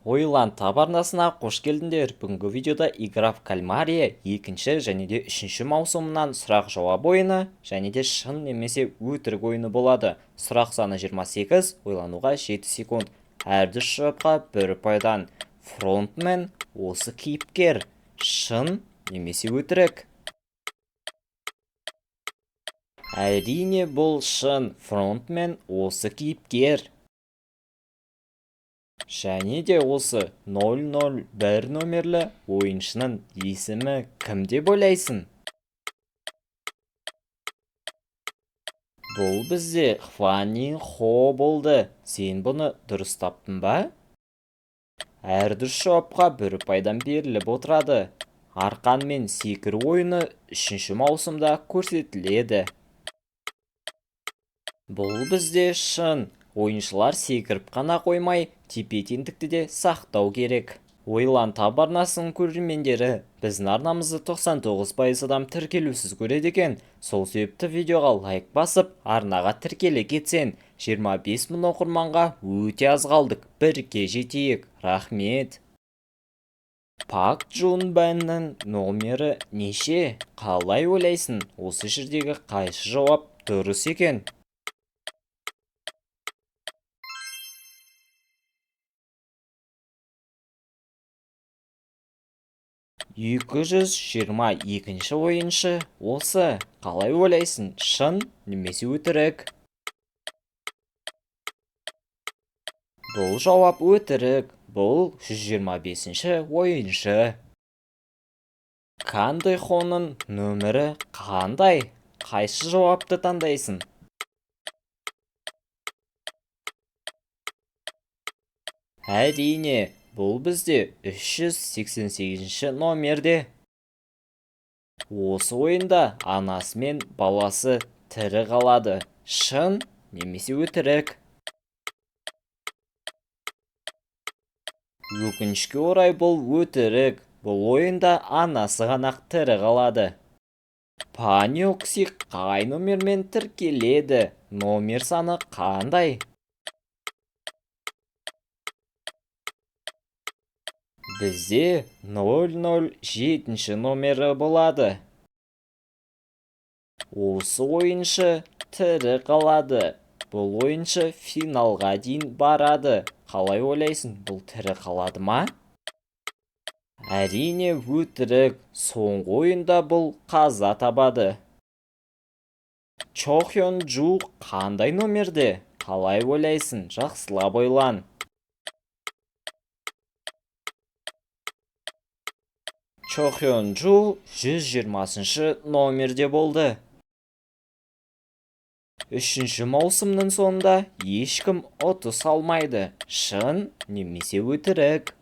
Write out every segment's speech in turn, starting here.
Ойлан тап арнасына қош келдіңдер. Бүгінгі видеода «Игра в кальмаре» екінші және де үшінші маусымынан сұрақ-жауап ойыны және де шын немесе өтірік ойыны болады. Сұрақ саны 28, ойлануға 7 секунд. Әр дұрыс жауапқа бір ұпайдан. Фронтмен осы кейіпкер. Шын немесе өтірік? Әрине, бұл шын. Фронтмен осы кейіпкер. Және де осы 001 номерлі ойыншының есімі кім деп ойлайсың? Бұл бізде Хван Ин Хо болды. Сен бұны дұрыс таптың ба? Әр дұрыс жауапқа бір ұпайдан беріліп отырады. Арқанмен секіру ойыны үшінші маусымда көрсетіледі. Бұл бізде шын. Ойыншылар секіріп қана қоймай, тепе-теңдікті де сақтау керек. Ойлан тап арнасының көрермендері, біздің арнамызды 99% адам тіркелусіз көреді екен. Сол себепті видеоға лайк басып, арнаға тіркеле кетсең, 25 мың оқырманға өте аз қалдық. Бірге жетейік. Рахмет. Пак Джун Беннің номері неше? Қалай ойлайсың, осы жердегі қайсы жауап дұрыс екен? 222-ші ойыншы осы. Қалай ойлайсың, шын немесе өтірік? Бұл жауап өтірік. Бұл 125-ші ойыншы. Кан Дэ Хоның нөмірі қандай? Қайсы жауапты таңдайсың? Әрине, бұл бізде 388-ші номерде. Осы ойында анасы мен баласы тірі қалады. Шын немесе өтірік? Өкінішке орай, бұл өтірік. Бұл ойында анасы ғана тірі қалады. Паньокси қай номермен тіркеледі? Номер саны қандай? Бізде 007 номері болады. Осы ойыншы тірі қалады. Бұл ойыншы финалға дейін барады. Қалай ойлайсың, бұл тірі қалады ма? Әрине, өтірік. Соңғы ойында бұл қаза табады. Чо Хён Джу қандай номерде? Қалай ойлайсың, жақсылап ойлан. Чо Хён Джу 120-шы номерде болды. Үшінші маусымның соңында ешкім ұтыс алмайды. Шын немесе өтірік?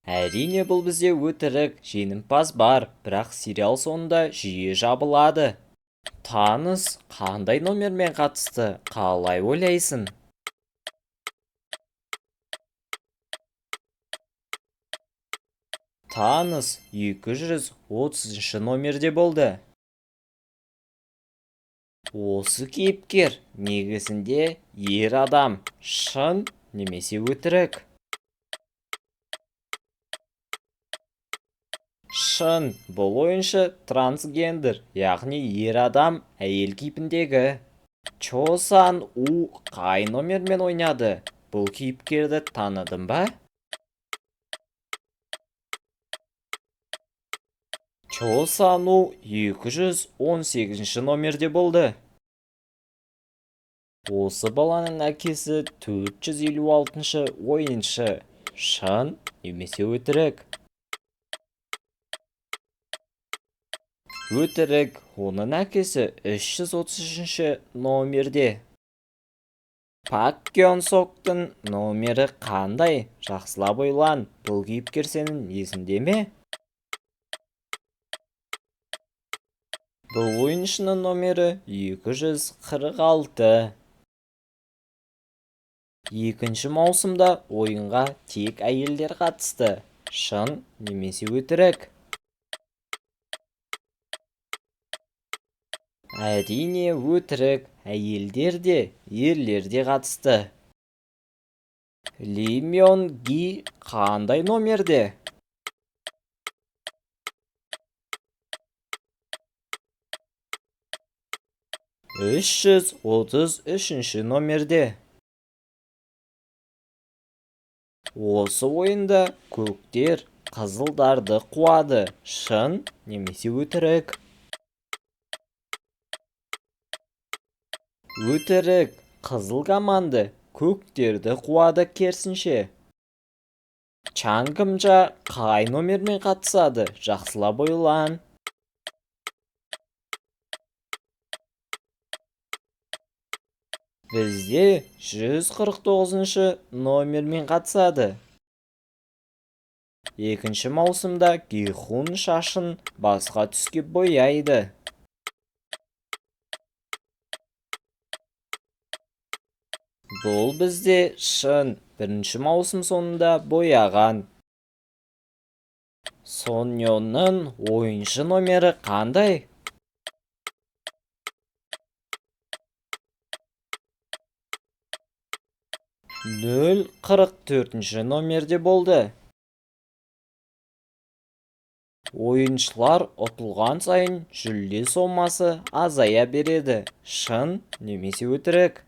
Әрине, бұл бізде өтірік. Жеңімпаз бар, бірақ сериал соңында жүйе жабылады. Танос қандай номермен қатысты? Қалай ойлайсың? Танос 230 номерде болды. Осы кейіпкер негізінде ер адам. Шын немесе өтірік? Шын. Бұл ойыншы трансгендер, яғни ер адам әйел кейпіндегі. Чо Сан У қай номермен ойнады? Бұл кейіпкерді таныдың ба? Чо Сан У 218-ші номерде болды. Осы баланың әкесі 456-шы ойыншы. Шын немесе өтірік? Өтірік. Оның әкесі 333-ші номерде. Пак Кён Соктың номері қандай? Жақсылап ойлан. Бұл кейіпкер сенің есіңде ме? Бұл ойыншының номері 246. Екінші маусымда ойынға тек әйелдер қатысты. Шын немесе өтірік? Әрине, өтірік. Әйелдер де, ерлер де қатысты. Ли Мён Ги қандай номерде? 333-ші номерде. Осы ойында көктер қызылдарды қуады. Шын немесе өтірік? Өтірік. Қызыл команды көктерді қуады керісінше. Чан Кымжа қай номермен қатысады? Жақсылап ойлан. Бізде 149-шы номермен қатысады. Екінші маусымда Гихун шашын басқа түске бояйды. Бұл бізде шын. Бірінші маусым соңында бояған. Соньонның ойыншы номері қандай? 044-ші номерде болды. Ойыншылар ұтылған сайын жүлде сомасы азая береді. Шын немесе өтірік?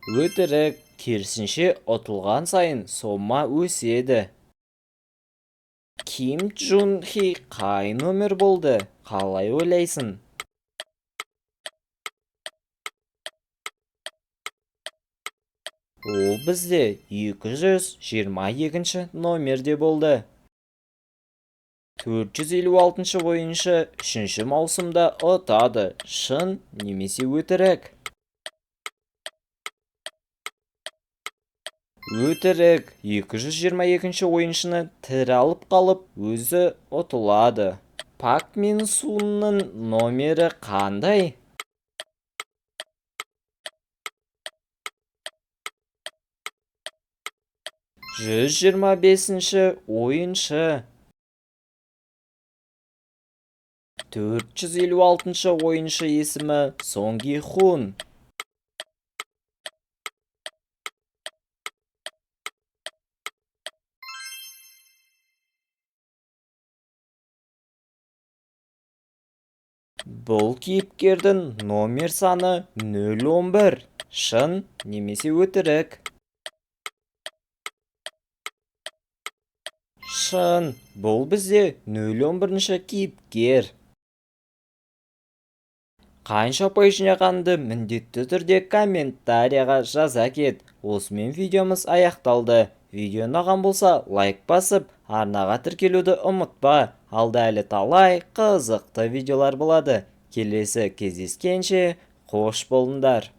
Өтірік. Керісінше ұтылған сайын сома өседі. Ким Джун Хи қай номер болды? Қалай ойлайсың? Ол бізде 222-ші номерде болды. 456-шы ойыншы 3-ші маусымда ұтады. Шын немесе өтірік? Өтірік. 222-ші ойыншыны тірі алып қалып, өзі ұтылады. Пак Мин Сунның номері қандай? 125-ші ойыншы. 456-шы ойыншы есімі Сон Ги Хун. Бұл кейіпкердің номер саны 011. Шын немесе өтірік? Шын. Бұл бізде 011-ші кейіпкер. Қанша ұпай жинағанды міндетті түрде комментарияға жаза кет. Осымен видеомыз аяқталды. Видео ұнаған болса лайк басып, арнаға тіркелуді ұмытпа. Алда әлі талай қызықты видеолар болады. Келесі кездескенше қош болыңдар.